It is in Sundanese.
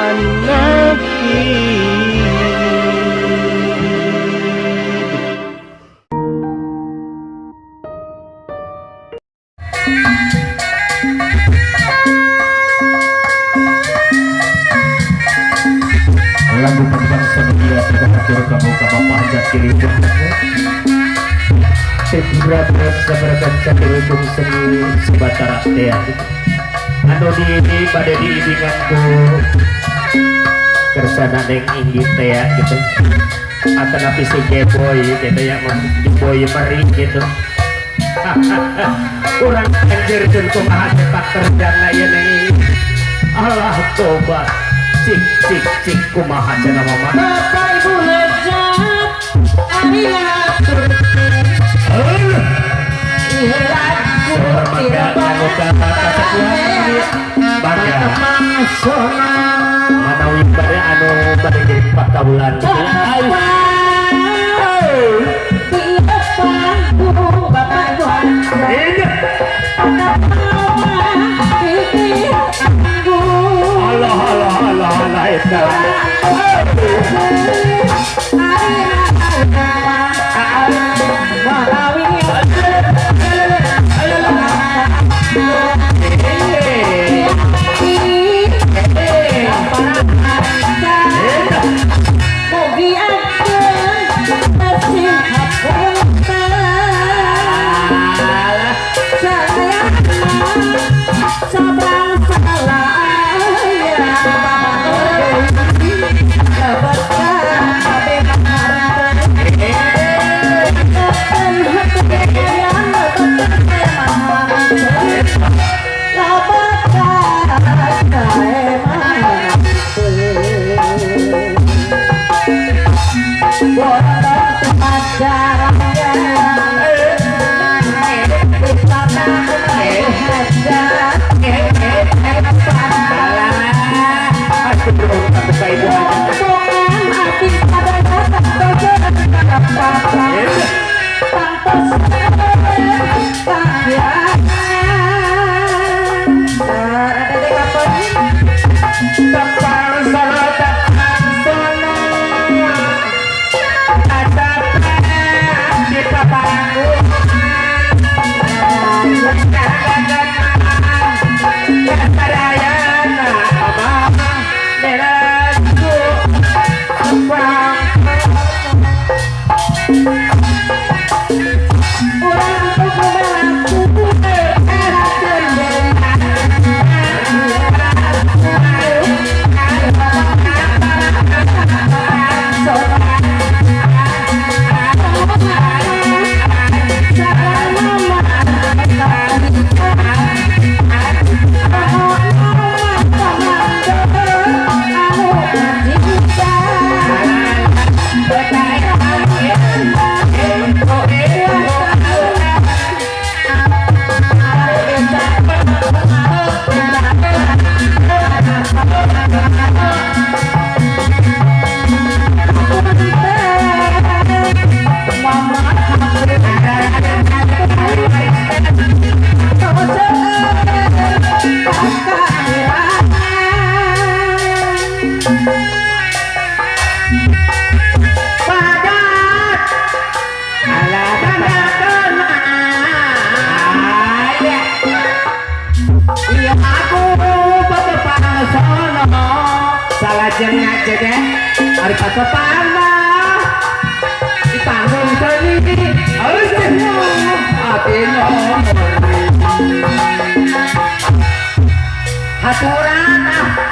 An-Nasyid. Lagu Panjang Semedia terhatur kamu ka Bapak Hajat Kiri Tibra sabarakan satirujung seni sebatara tea anu di bade diiringan ku kersana neng inggit tea gitu atanapi si Jeboy gitu ya Jeboy meri gitu. Urang anjirkeun kumaha sepak terjang ieu neng Allah tobat cik cik cik kumaha cenah mama. Bapak Ibu hajat ari bangga manawi bade anu bade jadi pakaulan Allah Allah Allah Allah eta. Haturan ah.